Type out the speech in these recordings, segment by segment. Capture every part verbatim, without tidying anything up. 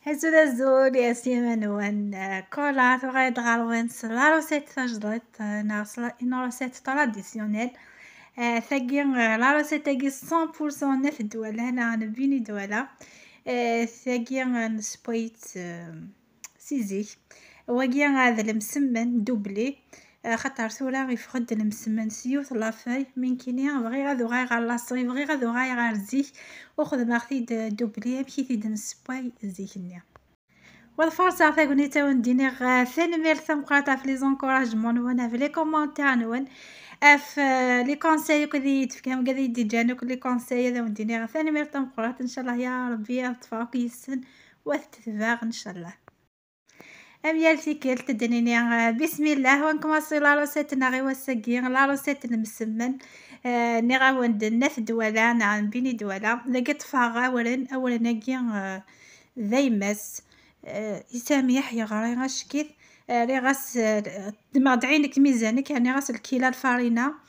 Azul, azul, yes, iman-nwen. Eh, Kola tuɣal-d ɣer-wen s la recette tajdidt, eh, neɣ s la, une recette traditionnelle. Eh, tagi, eh, la recette-agi cent pour cent n At Dwala neɣ n Bini Dwala. Eh, tagi, eh, nessewway-itt, eh, si zik. Wagi, eh, d lemsemmen doublé. Axaṭer tura yeffeɣ-d lemsemmen s yiwet la feuille, mi nekkini bɣiɣ ad uɣaleɣ ɣer laṣel, bɣiɣ ad uɣaleɣ ɣer zik, u xedmeɣ-t-id doublé amek i t-id-nessewway zik-nni. Wa d farṣeɣ tagnit a wen-d-iniɣ, eh, tanemmirt tameqqrant ɣef les encouragements-nwen, ɣef les commentaires-nwen, ɣef, eh, les conseils akk i yi-d-tefkam, akk i yi-d-yeǧǧan akk les conseils, ad wen-d-iniɣ tanemmirt tameqqrant, ncallah ya Rebbi ad ṭṭfeɣ akk yis-sen, u ad t-tetbeɛ, ncallah. Am yal tikkelt, ad d-nini, eh, bismillah, wa nkumaṣi la recette-nneɣ i wass-agi, la recette n lemsemmen, eh, nniɣ-awen-d n At Dwala, neɣ n Bini Dwala, dagi ṭṭfeɣ awren, awren-agi, eh, d ayemmas, eh, yesɛa mliḥ yeɣri acek-it, eh, rriɣ-as, eh, ddmeɣ-d ɛinek mizan-ik, rniɣ-as lkila lfarina,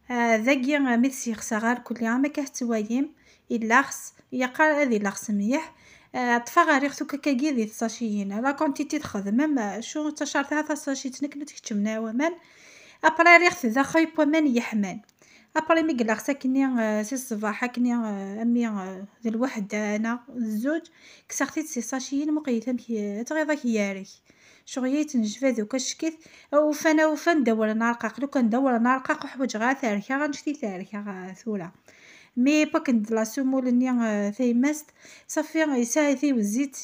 eh, dagi, eh, mi t-yexsa ɣer kulli, am akka tettwayim, ilaxs, yeqqar ad ilaxs mliḥ. Eh, ṭṭfeɣ rriɣ-t ukkagi di tsaciyin. La quantité txedmem, eh, acu d tacerṭ-a tasacit nekk ma tkeččem neɣ waman. Après rriɣ-t daxel n waman yeḥman. Après mi ilaxs akkenni, eh, si ṣṣbeḥ akkenni, eh, ami, eh, d lweḥda neɣ d zzuǧ, kkseɣ-t-id si saciyin, muqlet amek, eh, tɣiḍ ak-yarek. Ccɣel-a yettnejbad akk acek-it. Awufan, awufan, d awren arqaq. Lukan d awren arqaq, ur ḥwaǧeɣ ara terka, annect-a terka, ah, tura. Mi wwin-d la semoule-nni, ah, tayemmast, ṣafi, yesɛa tiwzit,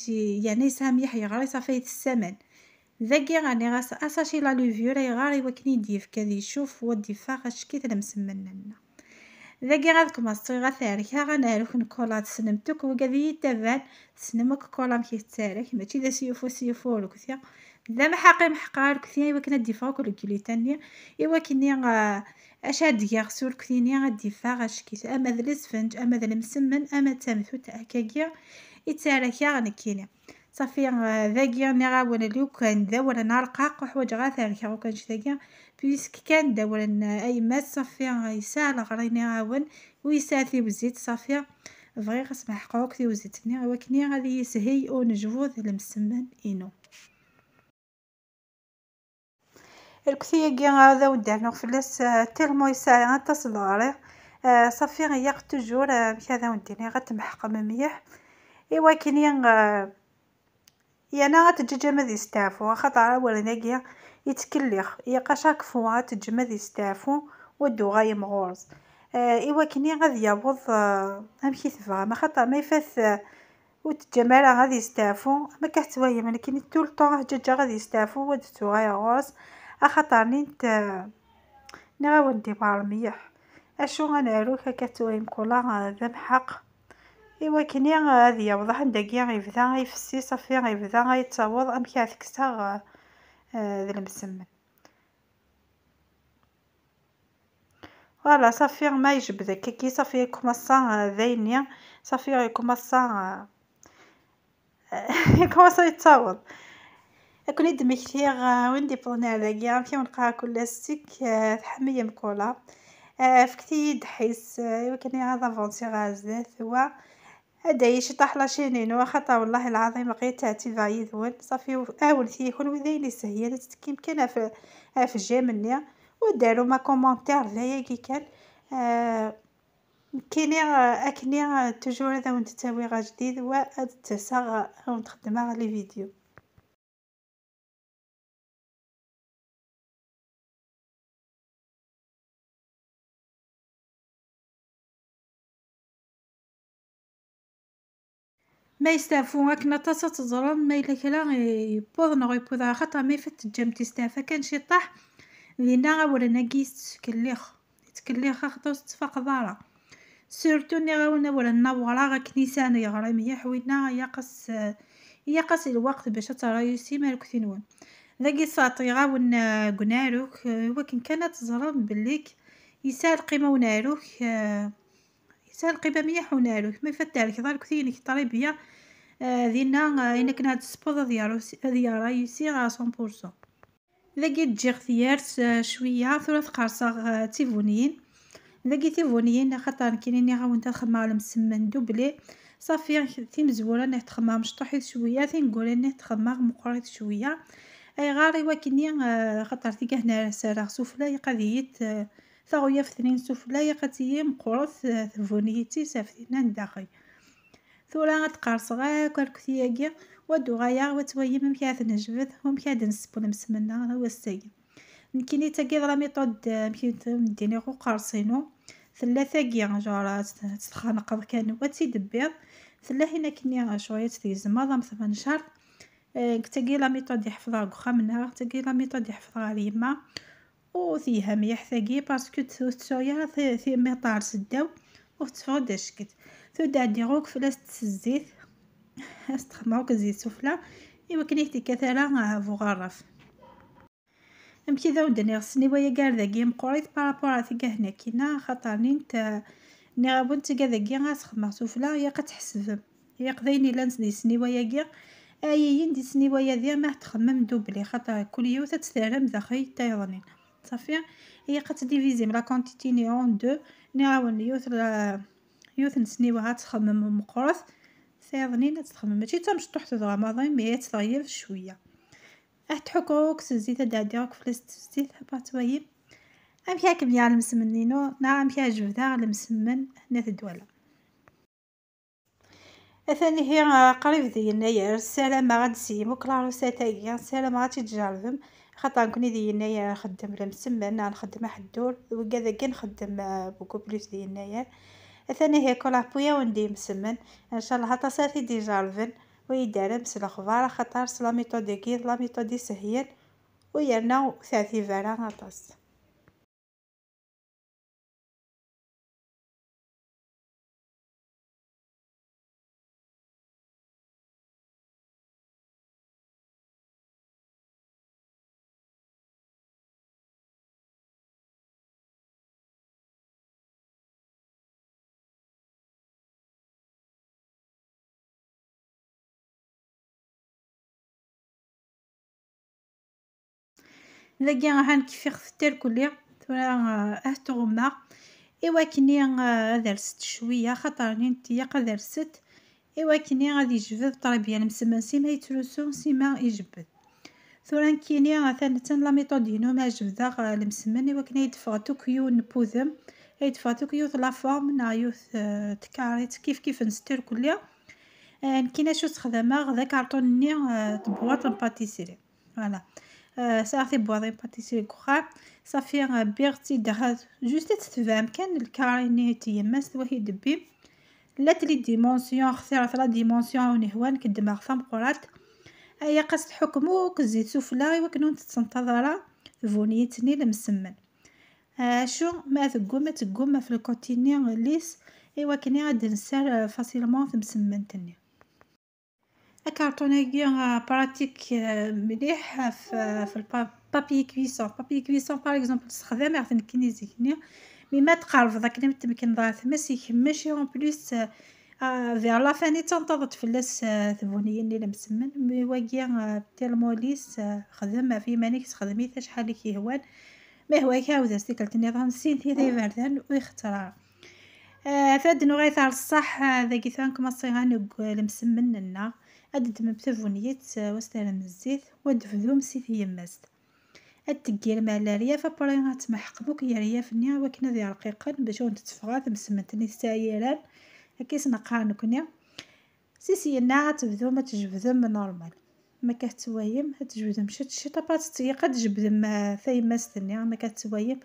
yeɛni yesɛa mliḥ yeɣri, ṣafi, itess aman. Dagi, rniɣ-as asaci la levure, ayɣer? I wakken i d-yefk ad yecuf, u ad d-iffeɣ acek-it lemsemmen-nni. Dagi ad kmaṣ ṭṭiɣ ad t-rkeɣ, ad nerk Kola, tessnem-t akk, wigad i yi-ttaban, tessnem akk Kola amek i tettarek, mačči d asyuf, asyuf urkti, d amḥaq i meḥqeɣ arkti, i wakken ad d-iffeɣ akk le gluten-nni, i wakken-nni, ah, acu ad d-geɣ s urkti-nni, ad d-iffeɣ acek-it, ama d lesfenǧ, ama d lemsemmen, ama d tamtunt, akkagi i ttarkaɣ nekkini. Ṣafi, eh, dagi nniɣ-awen lukan d awren arqaq, ur ḥwaǧeɣ ara terkeɣ akk annect-agi, puisque kan d awren, eh, ayemmat, ṣafi, eh, yesɛa leɣri nniɣ-awen, u yesɛa tiwzit, ṣafi, bɣiɣ ad smeḥqeɣ akk tiwzit-nni, i wakken ad iyi-yeshiy unejbud lemsemmen-inu. Lkti-agi ad awen-d-rnuɣ fell-as, eh, tellement yesɛa aṭas n leɣri. Eh, ṣafi, ilaq toujours, eh, amek ad awen-d-iniɣ, ad tmeḥqem mliḥ. I wakken, eh, yerna ad teǧǧaǧam ad yesteɛfu, axaṭer awren-agi yettkellix. Ilaq à chaque fois ad teǧǧem ad yesteɛfu, u ad d-uɣalem ɣur-s. Eh, i wakken ad yaweḍ, eh, amek i tebɣam. Axaṭer ma ifat, eh, ur teǧǧam ara ad yesteɛfu, am akka tettwayem, nekkini tout le temps ḥǧaǧǧaɣ ad yesteɛfu, u ad d-tuɣaleɣ ɣur-s, axaṭer nint, eh, nniɣ-awen-d ibar mliḥ. Acu ad nerk akka tettwayem Kola, eh, d amḥaq. I wakken, eh, ad yaweḍ anda-agi yebda ifessi, ṣafi, yebda yettaweḍ, amek ara t-kkseɣ, eh, eh, d lemsemmen. Voilà, ṣafi, ma yejbed akkagi, ṣafi, ikumaṣa, eh, d ayenni, ṣafi, ikumaṣa, eh, ikumaṣa yettaweḍ. Ad ken-id-mmektiɣ, eh, win d-iwwḍen ar dagi, amek i wen-qqareɣ kul ass, seg, eh, tḥemmlem Kola. Eh, fket-iyi-d ḥis, eh, i wakken ad avansiɣ ar zdat, wa ad d-tawi ciṭṭaḥ la chaîne-inu, axaṭer wellah lɛaḍim bɣiɣ ad ttɛettibeɣ yid-wen. Ṣafi, awlet-iyi kunwi d ayen isehlen, ad tettekkim kan ɣef, ɣef j'aime-nni, u d-arum commentaire d ayagi kan. Eh, nekkini, eh, akkenni, eh, toujours ad awen-d-ttawiɣ ajdid, wa ad d-ttaseɣ, eh, ad awen-d-xeddmeɣ les vidéos. Ma yesteɛfu akken aṭas ad teẓrem, ma yella kra yewweḍ neɣ yewweḍ, axaṭer ma ifat teǧǧam-t yesteɛfa kan ciṭṭaḥ, dinna awren-agi yettkellix, yettkellix axaṭer ur tettfaqeḍ ara. Surtout nniɣ-awen awren n awraɣ akken i sɛan yeɣra mliḥ, winna ilaq-as, ilaq-as lweqt bac ad terayusim arekti-nwen. Dagi sɛeṭṭiɣ-awen, eh, deg unaruk, eh, iwakken kan ad teẓrem belli yesɛa lqima unaruk, eh, yesɛa lqima mliḥ unaruk. Ma ifat terkeḍ arekti-inek très bien, eh, dinna, eh, ayen akken ad tespeḍ ad yaru-, ad yerayusi à cent pour cent. Dagi ǧǧiɣ tiyart, eh, cwiya, tura ad qerṣeɣ, eh, tibuniyin. Dagi tibuniyin, axaṭer nekkini nniɣ-awen-d ad xedmeɣ lemsemmen doublé. Ṣafi, timezwura-nni txemmeɣ mecṭuḥit cwiya, tineggura-nni txemmeɣ meqqrit cwiya. Ayɣer? I wakken-nni, eh, xaṭer tigah-nni ara serreɣ sufella, ilaq ad iyi-d, eh, taɣuyaft-nni n sufella, ilaq ad tili meqqret, eh, tbunit-is ɣef tinna n daxel. Tura ad qerṣeɣ akk arkti-agi, u ad uɣaleɣ, u ad twayim amek ara t-nejbed, u amek ara d-nesseww lemsem-nneɣ i wass-agi. Nekkini tagi d la méthode, eh, amek i d-, d-iniɣ uqerṣ-inu. Tella tagi, genre, ad tt-, ad tt-txenqeḍ kan, u ad tt-id-tebbiḍ. Tella hin akkenni, eh, cɣel ad tt-tgezmeḍ am tmencar. Eh, tagi la méthode i ḥefḍeɣ deg uxxam-nneɣ, tagi la méthode i ḥefḍeɣ ɣer yemma. U telha mliḥ tagi, parce que ur tettuɣ ara ti-, timiṭ ɣer seddaw, ur tetteffeɣ-d acekket. Tura ad ɛeddiɣ akk fell-as s zzit, ad s-texmeɣ akk zzit sufella, i wakken ur k-d-tekkat ara, ah, bu uɣerraf. Amek i d awen-d-nniɣ, ssniwa-agi ar dagi meqqrit par rapport ar tigah-nni akkin-a, axaṭer nint, ah, nniɣ-awen tigad-agi ad s-xemmeɣ sufella, ilaq ad tḥesbem. Ilaq d ayen yellan di ssniwa-agi, ay iyin di ssniwa-agi, ma txemmem doubli, xaṭer kul yiwet ad tt-terrem daxel tayeḍnin. Ṣafi, ilaq ad tdivizim la quantité-nni en deux, nniɣ-awen yiwet la, yiwet n ssniwa ad txemmem meqqret, tayeḍnin ad txemmem, mačči d tamecṭuḥt dɣa maḍi, mais ad teɣleb cwiya. Ad tḥukkeɣ akk s zzit, ad d-ɛeddiɣ akk fell-as s zzit, après ad twayim amek ara kem-yaɣ lemsemmen-inu, neɣ amek ara jebdeɣ lemsemmen n At Dwala. Atan ihi, ah, qrib d yennayer, ssarameɣ ad d-tessiyem akk la recette-agi, ssarameɣ ad tt-id-tjerrbem, axaṭer nekkni d yennayer nxeddem lemsemmen, neɣ nxeddem aḥeddur, d wigad-agi nxeddem, ah, beaucoup plus d yennayer. Atan ihi, kul appuya-wen-d imsemmen, ncallah aṭas ara t-id-ijerrben, u ad iyi-d-terrem s lexbar, axaṭer s la méthode-agi, d la méthode isehlen, u yerna ur teɛtib ara aṭas. Dagi ahan kfiɣ-t irkelli. Tura, ah, ad t-ɣummeɣ i wakken, ah, ad rset cwiya, xaṭer nint ilaq ad rset i wakken ad yejbed ṭṭribya lemsemmen, sima yettrusu, sima ijebbed. Tura nekkini, atan, atan la méthode-inu, ma jebdeɣ, ah, lemsemmen i wakken ad d-teffeɣ akk yiwen n wudem, ad d-teffeɣ akk yiwet la forme, neɣ yiwet, ah, tkarit, kif kif n stir kulli. Ah, nekkini acu ssexdameɣ, d akarṭun-nni, ah, n tebwaṭ n pâtisserie. Voilà. Euh, sɛiɣ tibwaḍin pâtisserie deg uxxam. Ṣafi, euh, bbiɣ-tt-id, juste ad tetebɛem kan lkari-nni n tyemmat, wa i d-tebbi. Llant les dimensions, xtiret la dimension awen ihwan, keddmeɣ tameqqrant. Ilaq ad s-tḥukkem akk zzit sufella i wakken ur tettenṭaḍ ara tbunit-nni lemsemmen. Acu ma teggum, ad teggum ɣef lkuti-nni llis, i wakken ad d-nser, euh, facilement temsemmant-nni. Akarṭun-agi, ah, pratique, ah, mliḥ ɣef, ah, ɣef lpa-, papier cuisson. Papier cuisson, par exemple, ssexdameɣ-t nekkini zik-nni. Mi ma tqerrbeḍ akken ad tmekneḍ ɣer tmes, ikemmec, et en plus, ah, ah, vers la fin i d-tenṭaḍ-d fell-as, ah, tbuniyin-nni lemsemmen. Mi wagi, ah, tellement lisse, ah, xdem ɣef yiman-ik, sexdem-it acḥal i k-yehwan. Ma yehwa-k, ɛawed-as tikkelt nniḍen, sin tira iberdan, ur ixetter ara. Ah, fad nuɣal ar ṣṣeḥ, ah, dagi tura nekmaṣi ad negg lemsemmen-nneɣ. Ad d-ddmem tabunyet, ah, u ad s-terrem zzit, u ad d-tebdum si tyemmast. Ad d-teggirem ar leryaf, après ad tmeḥqem akk yeryaf-nni i wakken ad yerqiqen, bac ur d-tetteffeɣ ara temsemmant-nni tesɛa yiran, akka i s-neqqar nekkni. Si syenna ad tebdum ad tjebdem normal. Ma akka tettwayem, ad tjebdem ciṭ ciṭ, après ad tetteg-, ad tjebdem, ah, tayemmast-nni, ma akka tettwayem.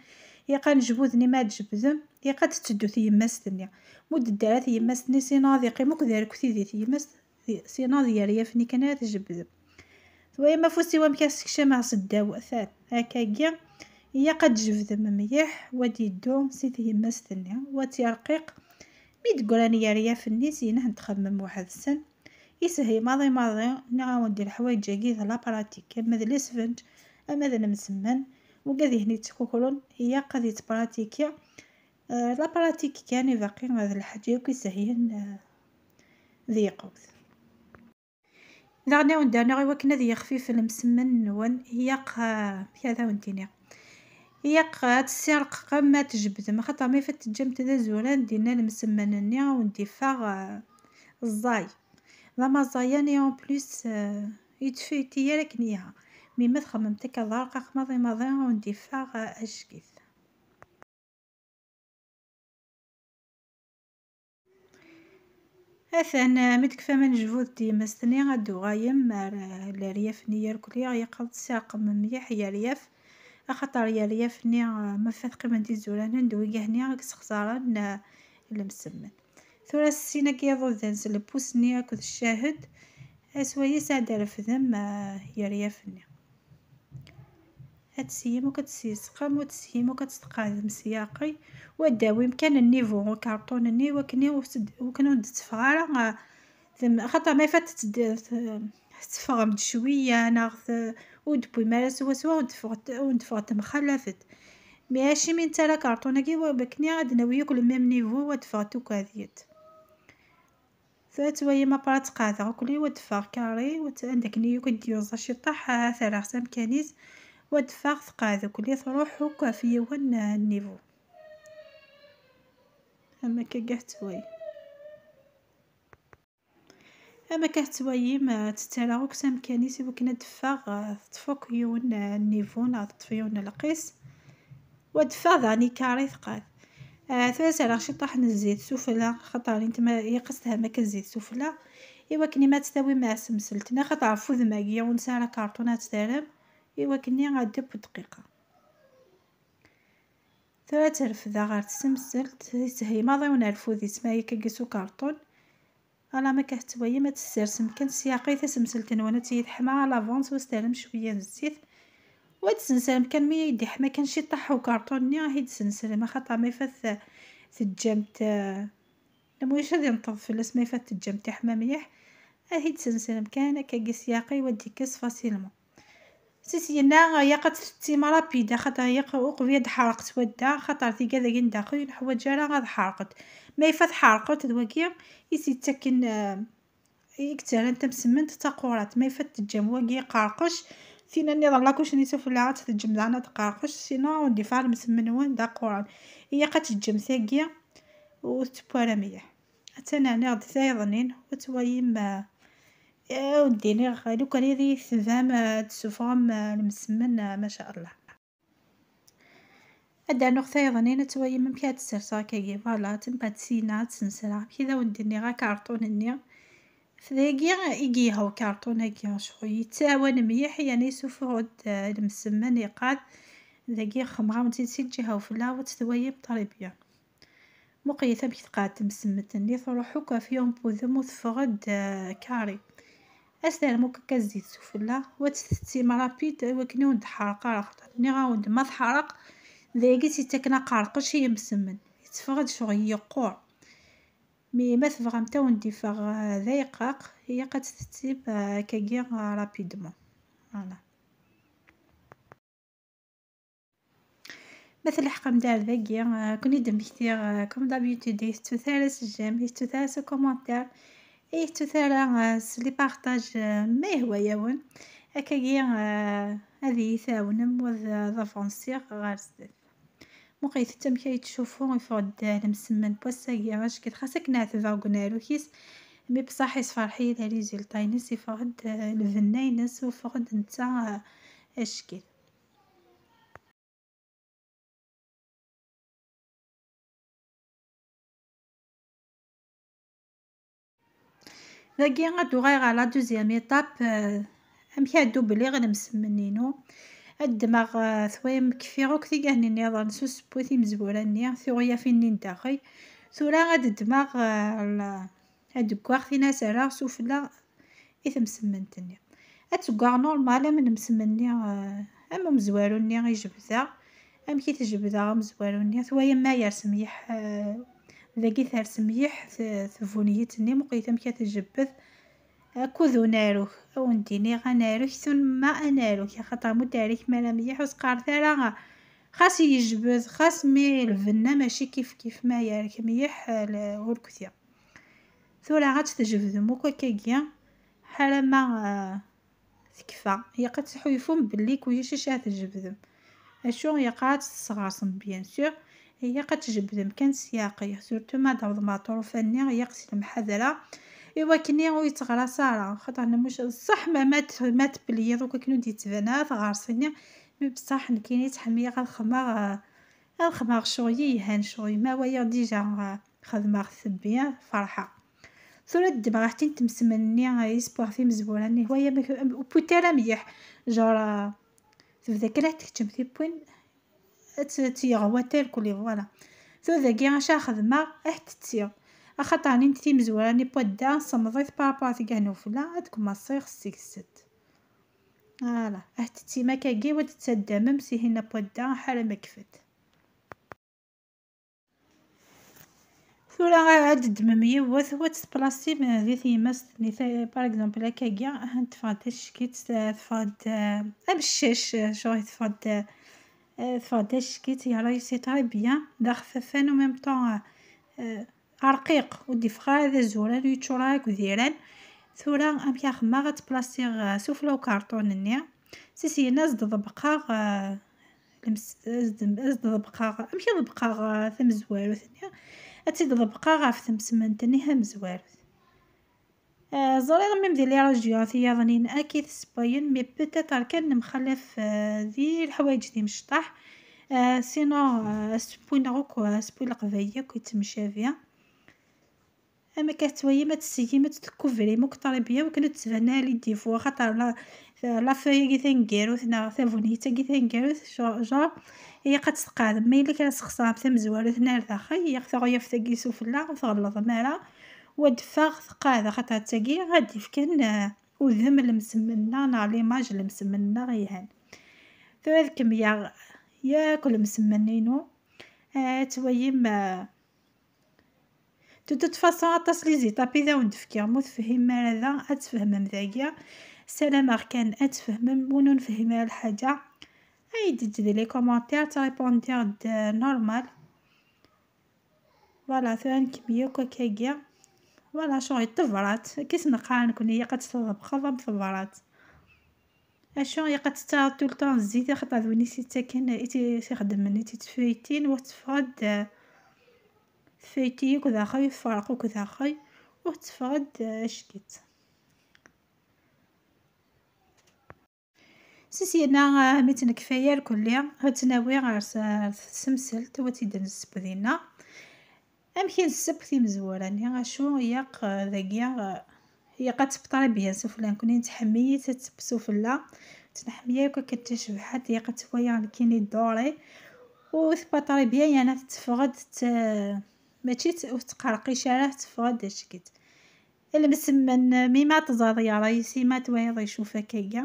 Ilaq anjbud-nni ma ad tjebdem, ilaq ad tetteddu tyemmast-nni. Ma ur d-teddi ara tyemmast-nni, sinon ad iqqim akk d arkti di tyemmast, di-, sinon d yeryaf-nni kan ara tjebdem. Twayem afus-iw amek ara s-sekcameɣ seddaw, atan, akkagi. Ilaq ad tjebdem mliḥ, u ad yeddu si tyemmast-nni, u ad t-yerqiq. Mi d-ggran yeryaf-nni, syenna ad txemmem weḥd-sen. Isehhi maḍi maḍi, nniɣ-awen-d leḥwayeǧ-agi d la pratique, ama d lesfenǧ, ama d lemsemmen, wigad ihen yettkukṛun, ilaq ad yettpratiki. Eh, la pratique kan, ibaqi d lḥaǧa akk isehlen, eh, d yeqwet. Daɣen ad awen-d-rnuɣ i wakken ad yexfif lemsemmen-nwen, ilaq, eh, amek ad awen-d-iniɣ, ilaq ad tessirqqem, ad tjebdem, axaṭer ma ifat teǧǧam-t d azuran, dinna lemsemmen-nni ad awen-d-iffeɣ, eh, Ẓẓay. D amaẓayan et en plus, euh, yettfiti ara akken iha. Mi ma txemmem akka d arqaq maḍi maḍi, ur d-iffeɣ, euh, ajekkit. Atan, euh, mi d-tekfam anejbud d yemmesten-nni, ad d-tuɣalem ar, euh, leryaf-nni yerkli, yeqqel-d tesserqem mliḥ yeryaf, axaṭer yeryaf-nni, euh, ma fa teqqimen d izuranen d wigah-nni i yessexṣaren, euh, lemsemmen. Tura s sin-agi iḍudan s lpus-nni akked ccahd, aswayes ad d-refdem, ah, yeryaf-nni. Ad tseyyem akk ad tessisqem, ur tseyyim akk ad tqeɛdem s yaqqi, u ad d-tawim kan nnivu ukarṭun-nni, wakken ur s-, wakken ur d-tetteffeɣ ara, ah, tem-, xaṭer ma ifat tetteffɣem-d cwiya, neɣ te-, ur d-tewwim ara swaswa, ur d-teffɣet, ur d-teffɣet temxallafet. Mi acimi nettarra akarṭun-agi, wa-, wakken ad d-nawi akk le même niveau, ad d-teffɣet akk ɛediyet. Tura ttwayim apara tqeɛdeɣ akk-, wa d-teffeɣ carré, wa d-, anda akken i akk d-yuẓa ciṭṭaḥ, ah, terraɣ s amkan-is, wa d-teffeɣ tqeɛd akk-, truḥ akk ɣef yiwen, ah, niveau. Am akka gah ttwayim. Am akka tettwayim, ah, tettarra akk s amkan-is i wakken ad d-teffeɣ, ah, teṭṭef akk yiwen, ah, nnivu neɣ teṭṭef yiwen n lqis. Wa d-teffeɣ daɣen ikarri tqad. Ah, tura serreɣ ciṭṭaḥ n zzit sufella, xaṭer int ma yeqqes teham akka zzit sufella. I wakken ma tt-tawim ar tsemselt, neɣ xaṭer ɣef udem-agi ur nesɛi ara karṭun ad tt-terrem, i wakken ad d-teww dqiqa. Tura ad tt-refdeɣ ɣer tsemselt, yeshel maḍi unerfud-is ma akka s ukarṭun. Ala ma akka tettwayim ad tt-tessersem kan s yaqqi, tasemselt-nwen ad tili teḥma à l'avance, u ad s-terrem cwiya n zzit. U ad tt-tessersem kan mi ay d-iḥma kan ciṭṭaḥ ukarṭun-nni, ad t-id-tessersem, axaṭer ma ifat teǧǧam-t, eh, am wulac ad yenṭeḍ fell-as ma ifat teǧǧam-t iḥma mliḥ. Ad t-id-tessersem kan akkagi s yaqqi, u ad d-ikkes facilement. Si syenna, ilaq ad tettettim rapide, axaṭer ilaq uqbel ad d-ḥerqet wadda, axaṭer tiga dagi n daxel ur neḥwaǧ ara ad ḥerqet. Ma ifat ḥerqet d wagi i s-yettakken, eh, i yettarran tamsemmant d taqurant. Ma ifat teǧǧam wagi iqerqec, tin nniḍen la kucni sufella ad tt-teǧǧem daɣen ad tqerqec, sinon ur d-ifeɣ ara lemsemmen-nwen d aquran. Ilaq ad teǧǧem tagi ur tettewwi ara mliḥ. Attan rniɣ-d tayeḍnin, ur tettwayim, eh, Eh, ur d-iniɣ, lukan ad iyi-tebɛem, eh, ad d-tessufɣem, eh, lemsemmen, eh, maca Allah. Ad d-rnuɣ tayeḍnin, ad twayim amek ad tt-sserseɣ akkagi. Voilà, tempat sina ad tt-sensreɣ. Amek i d awen-d-nniɣ, akarṭun-nni. F dagi i yelha ukarṭun-agi, ccɣel yettɛawan mliḥ, yani yessufeɣ-d, eh, lemsemmen iqad. Dagi xemɣeɣ-tt-id si lǧiha ufella, ad tt-twayim très bien. Muqlet amek tqeɛɛed temsemmelt-nni, truḥ akk ɣef yiwen n wudem u teffeɣ-d, eh, carré. Ad s-terrem akk akka zzit sufella, u ad tt-tettim rapide i wakken ur d-teḥreq ara, xaṭer nniɣ-awen-d ma teḥreq, d ayagi i s-yettakken aqerqec i yemsemmen. Yetteffeɣ-d ccɣel yeqqur. Mi ma tebɣamt ad wen-d-iffeɣ, eh, d ayeqqaq, ilaq ad tt-tettim, eh, akkagi, eh, rapidement. Voilà. Ma tleḥqem-d ar dagi, eh, ken-id-mmektiɣ, eh, comme d'habitude, ur tettut ara s j'aime, ur tettut ara s commentaire, ur tettut ara, eh, s les partages, eh, ma yehwa-yawen. Akkagi, eh, ad iyi-tɛawnem u ad, ad avansiɣ ɣer zdat. Muqlet amek ay yettcuffu, yeffeɣ-d, eh, lemsemmen n wass-agi, ack-, xas akken ɛetbeɣ deg unaruk-is, mi beṣṣeḥ yessefreḥ-iyi le résultat-ines, yeffeɣ-d, eh, lbenna-ines, u yeffeɣ-d netta, eh, acekk-it. Dagi ad d-uɣaleɣ ɣer la deuxième étape, euh, amek ad dubliɣ lemsemmen-inu. Ad ddmeɣ, euh, twayem kfiɣ akk tigahnin nniḍen s usewwi timezwura-nni, tiɣyafin-nni n daxel. Tura ad ddmeɣ, euh, la-, ad ggwaɣ tin ad s-rreɣ sufella i temsemmant-nni. Ad tt-ggwaɣ normal am lemsemmen-nni, eh, am umezwaru-nni i jebdeɣ. Amek i t-jebdeɣ amezwaru-nni? Twayem ma yers mliḥ, eh, dagi ters mliḥ t-, tbunyet-nni, muqlet amek ad tjebbed. Akked unaruk, ad wen-d-iniɣ anaruk, tumma anaruk, axaṭer ma ur d-terrik ara mliḥ, ur s-qqaret ara, xas yejbed, xas mi lbenna mačči kif kif ma yerk mliḥ, eh, l-, urkti. Tura ad tt-tjebdem akk akkagi, ḥala ma, ah, tekfa. Ilaq ad tḥulfum belli kullec acu ad tjebdem. Acu ilaq ad tt-tesɣersem, bien sûr. Ilaq ad tjebdem kan s yaqqi. Surtout ma d-tawḍem ɣer ṭṭrufa-nni, ilaq s lemḥadra. Iwakken ur yettɣras ara, xaṭer nna mec ṣṣeḥ ma, ma t-, ma tpelyiḍ akk akken ur d-yettban ara tɣerṣin-nni, mi beṣṣeḥ nekkini ttḥemmileɣ ad xedmeɣ, ad xedmeɣ ccɣel yelhan, ccɣel ma walaɣ déjà, eh, xedmeɣ-t bien, ferḥeɣ. Tura ddmeɣ ḥtin temsemmnin-nni, eh, yesbuɣ timezwura-nni, waya ma k-, ur wwint ara mliḥ, genre, eh, tebda kan ad tkeččem tiwwin, ad tt-, ad tt-yeɣwa tel kul, voilà. Tura dagi acu ara xedmeɣ? Ad tt-ttiɣ. Axaṭer nni timezwura-nni n wadda, semmeḍit par rapport tigah n ufella, ad kmaṣiɣ seg-sent. Voilà, ad tt-ttim akkagi, wa d-ttaddamem si hinna n wadda, ḥala ma kfet. Tura ad d-ddmem yiwet, wa d-tplasim di tyemast-nni, ta-, par exemple, akkagi, ahan teffeɣ-d tacekkit, teffeɣ-d, eh, ameccac, eh, genre teffeɣ-d, eh, teffeɣ-d tacekkit, yerra-yi c'est très bien, d axfafan, en même temps, eh, eh, rqiq, ur d-yeffeɣ ara d azuran, ur yeččur ara akk d iran. Tura amek ara xedmeɣ? Ad t-plasiɣ, eh, sufella ukarṭun-nni. Si syin ad s-d-ḍebqeɣ, eh, lems-, ad s-d-, ad s-d-ḍebqeɣ, amek i ḍebqeɣ, eh, tamezwarut-nni? Ad tt-id-ḍebqeɣ ɣef temsemmant-nni tamezwarut. Eh, ẓriɣ même di les régions tiyaḍnin akka i tessewwayen, mais peut-être kan nemxalaf, eh, di leḥwayeǧ timecṭaḥ. Eh, sinon, eh, asewwi-nneɣ akk, eh, asewwi n Leqbayel akk yettemcabi. Am akka tettwalim, ad tessegim, ad tekkubrim akk ṭṭribya, wakken ur d-ttbanen ara les défauts, axaṭer la, la feuille-agi taneggarut neɣ tabunyet-agi taneggarut, genre, genre, ilaq ad tt-tqeɛdem. Ma yella kra tesxeṣrem tamezwarut-nni ar daxel, ilaq taɣyaft-agi sufella, ur tɣellḍem ara, u ad d-teffeɣ tqeɛd, axaṭer d tagi ad d-ifken, eh, udem n lemsemmel-nneɣ neɣ l'image n lemsemmel-nneɣ yelhan. Tura ad kemmleɣ yakk lemsemmel-inu, eh, ad twalim, eh, De toute façon, aṭas les étapes i d awen-d-fkiɣ, ma ur tefhimem ara da, ad tfehmem dagi. Ssarameɣ kan ad tfehmem, win ur nefhim ara lḥaǧa, ad yi-d-eǧǧ di les commentaires, ad trépondiɣ-d, euh, normal. Voilà, tura nkemmel yakk akkagi. Voilà, ccɣel tebrat, akka i s-neqqar nekkni, ilaq ad tt-tḍebxeḍ am tebrat. Acu, ilaq ad tettaɣeḍ tout le temps zzit, axaṭer d win i s-yettaken, i tt-, i s-ixeddmen, i tt-yettfaytin, u ad teffeɣ-d, eh, tfayti akk daxel, tefreq akk daxel, u ad teffeɣ-d, eh, ack-itt. Si syenna, eh, mi tt-nekfa irkelli, ad tt-nawi ɣer s-, ɣer tsemselt, u ad tt-id-nesseww dinna. Amek i nesseww timezwura-nni? Acu ilaq, eh, dagi, eh, ilaq ad teww très bien sufella. Nekkni nettḥemmil-itt ad teww sufella. Ttneḥmil akk akken d tacebḥant, ilaq ad tt-waliɣ nekkini doré. U tewwa très bien, yerna tetteffeɣ-d t-, mačči t-, ur tettqerqic ara, tetteffeɣ-d ack-itt. Lemsemmen, mi ma tẓaḍ yerra yis-i, ma twaliḍ icuf akkagi,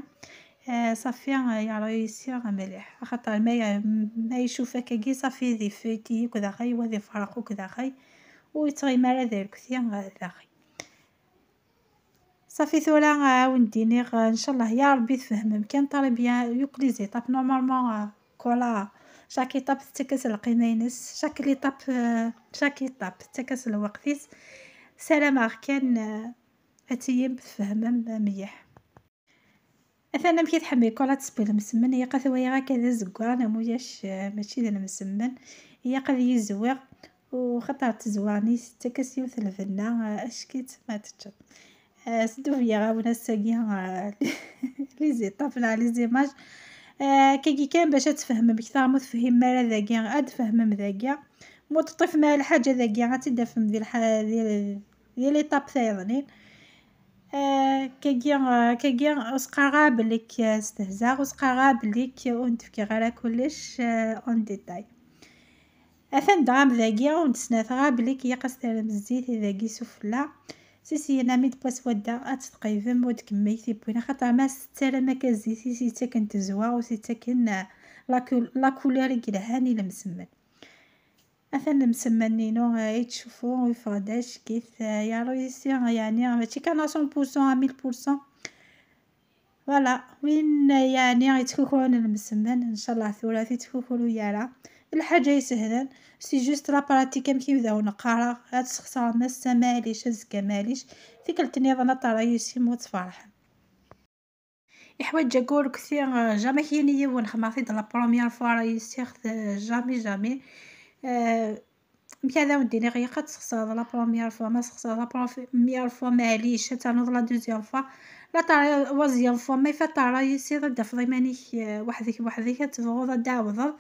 eh, ṣafi, eh, yerra yis-i mliḥ. Axaṭer ma, ma icuf akkagi, ṣafi d ifeyti akk daxel, wa d iferreq akk daxel, ur yettɣimi ara d arkti, eh, daxel. Ṣafi tura, eh, ad wen-d-iniɣ, eh, ncallah ya Rebbi tfehmem kan très bien yakk les étapes. Normalement, eh, Voilà, chaque étape tettak-as lqima-ines, chaque l'étape, euh, chaque étape tettak-as lweqt-is. Ssarameɣ kan, euh, ad tilim tfehmem mliḥ. Atan amek i tḥemmel Kula ad teseww lemsemmen, ilaq ad t-waliɣ akka d azeggaɣ, neɣ ma ulac, euh, mačči d lemsemmen, ilaq ad yizwiɣ, u xaṭer ttezwar-nni tettak-as yiwet lbenna, euh, ack-itt ma teččeḍ. Eh, sdub yaɣ-awen ass-agi, eh, les étapes neɣ les images. Eh, kagi kan bac ad tfehmem kter, ma ur tefhimem ara dagi, ad tfehmem dagi. Ma ur teṭṭifem ara lḥaǧa dagi, ad tt-id-tafem di lḥa-, di, di l'étape tayeḍnin. Eh, kagi, eh, kagi ur s-qqareɣ ara belli k-, eh, stehzaɣ, ur s-qqareɣ ara belli k-, ur n-d-fkiɣ ara kullec, eh, en détail. Atan dɣa am dagi, ur d-snat ara belli k-, ilaq ad s-terrem zzit i dagi sufella. Si syin, mi d-tewwa swadda, ad tt-tqeybem, ur d-kemmel tiwwin, axaṭer ma s-tettarram akka zzit i s-yettaken tezwa, u s-yettaken, eh, la cou-, la couleur i yelhan i lemsemmen. Atan lemsemmen-inu, eh, yettcuffu, yeffeɣ-d ack-it, eh, yerra yis-i, yeɛni, mačči kan à cent pour cent, à mille pour cent. Voilà, win, yeɛni, yettkukuren lemsemmen, ncallah tura ur t-yettkukuru ara. D lḥaǧa isehlen, c'est juste la pratique, amek i d awen-qqareɣ, ad tesxeṣrem ass-a, maɛlic, azekka, maɛlic, tikkelt nniḍen ad terra yis-i, ma ad tferḥem. Iḥwaǧ agur kti, euh, jamais k-yini yiwen xedmeɣ-t-id la première fois ara yis-i, euh, jamais, jamais. Euh, Amek ara wen-d-iniɣ, ilaq ad txeṣreḍ la première fois, ma txeṣreḍ la première fois, maɛlic, ad ternuḍ la deuxième fois, la troisième fois, ma ifat terra yis-, ad d-tafeḍ iman-ik, eh, weḥd-k, weḥd-k, ad tebɣuḍ ad d-tɛawdeḍ.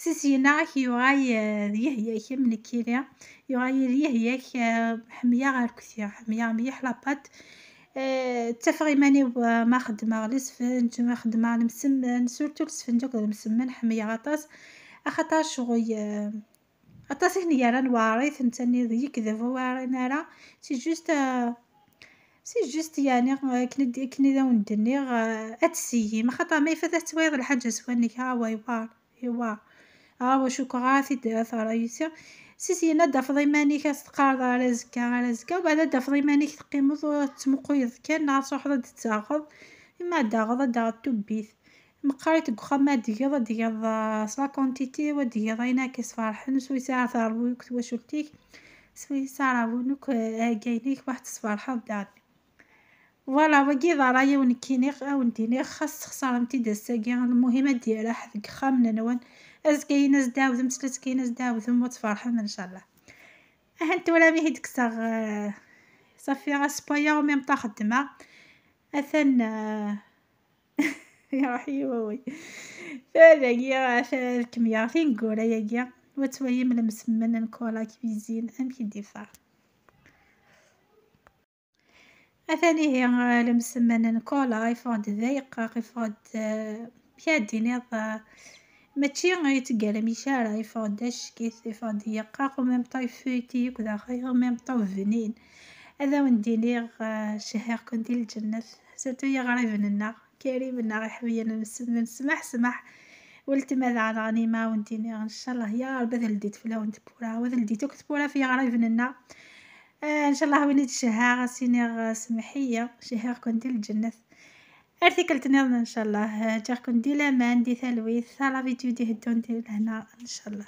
Si syenna ad k-yuɣal, eh, d yehya-k, am nekkini, yuɣal d yehya-k, eh, ḥemya ar kti, ḥemya mliḥ la pâte. Eh, ttafeɣ iman-iw, eh, ma xeddmeɣ lesfenǧ, ma xeddmeɣ lemsemmen, surtout lesfenǧ akked lemsemmen ḥemyeɣ aṭas, axaṭer ccɣel, eh, aṭas i ten-yerran weɛrit, netta-nni d yekdeb ur weɛrin ara. C'est juste, euh, c'est juste, yeɛni, euh, akken i d-, akken i d awen-d-nniɣ, euh, ad tseyyim, axaṭer ma ifat ad tettwayeḍ lḥaǧa s wannek, ha wa yewɛer, yewɛer. Ha wa cukkeɣ ara t-id-, ara t-, ara yusi. Si syenna ad d-tafeḍ iman-ik ad s-teqqareḍ ar azekka, ar azekka, u baɛd ad d-tafeḍ iman-ik teqqimeḍ ur tettmuquyeḍ kan, neɣ ad truḥeḍ ad d-taɣeḍ, imi ad d-taɣeḍ ad d-taɣeḍ tubbit. Meqqar-it deg uxxam ma ad d-tgeḍ, ad d-tgeḍ, ah, s la quantité, u ad d-tgeḍ ayen akka yesferḥen, swayes ara terbu akk twacult-ik, swayes ara rwun akk, eh, iɛeggalen-ik, waḥd tesferḥeḍ daɣen. Voilà, wagi d ṛṛay-iw nekkini, ad wen-d-iniɣ, xas txeṣremt-id ass-agi, lmuhim ad d-yerreḥ deg uxxam-nwen, azekka-yin ad s-d-tɛawdem, slat-agi-yin ad s-d-tɛawdem, u ad tferḥem, ncallah. Ahan tura mi i d-kkseɣ, eh, ṣafi, aspayer, u même temps xeddmeɣ. Atan, eh, iruḥ-iyi wawal. Tura dagi, atan ad kemmleɣ tineggura-agi, u ad twalim lemsemmen n Cola Cuisine amek i d-iffeɣ. Atan ihi, eh, lemsemmen n Cola, iffeɣ-d d ayeqqaq, iffeɣ-d, eh, amek ad d-tiniḍ, eh, mačči yettgala mi ara, iffeɣ-d acek-it, iffeɣ-d yeqqaq, u même temps effeuilleté akk daxel, u même temps bnin. Ad awen-d-iniɣ, eh, cehhiɣ-ken di lǧennet, surtout i yiɣriben-nneɣ, Karim-nneɣ iḥemmlen lemsemmen, smaḥ, smaḥ. Weltma daɣen, ɣnima, ad awen-d-iniɣ, ncallah, ya Rebbi ad ldit fell-awen tewwura, u ad ldit akk tewwura f yiɣriben-nneɣ. Eh, ncallah win i d-cehhaɣ, ad s-iniɣ, eh, semmeḥ-iyi, cehhiɣ-ken di lǧennet. Ar tikkelt nniḍen, ncallah, eh, ǧǧiɣ-ken di laman, di talwit, à la vidéo d-iheddun di lehna, ncallah.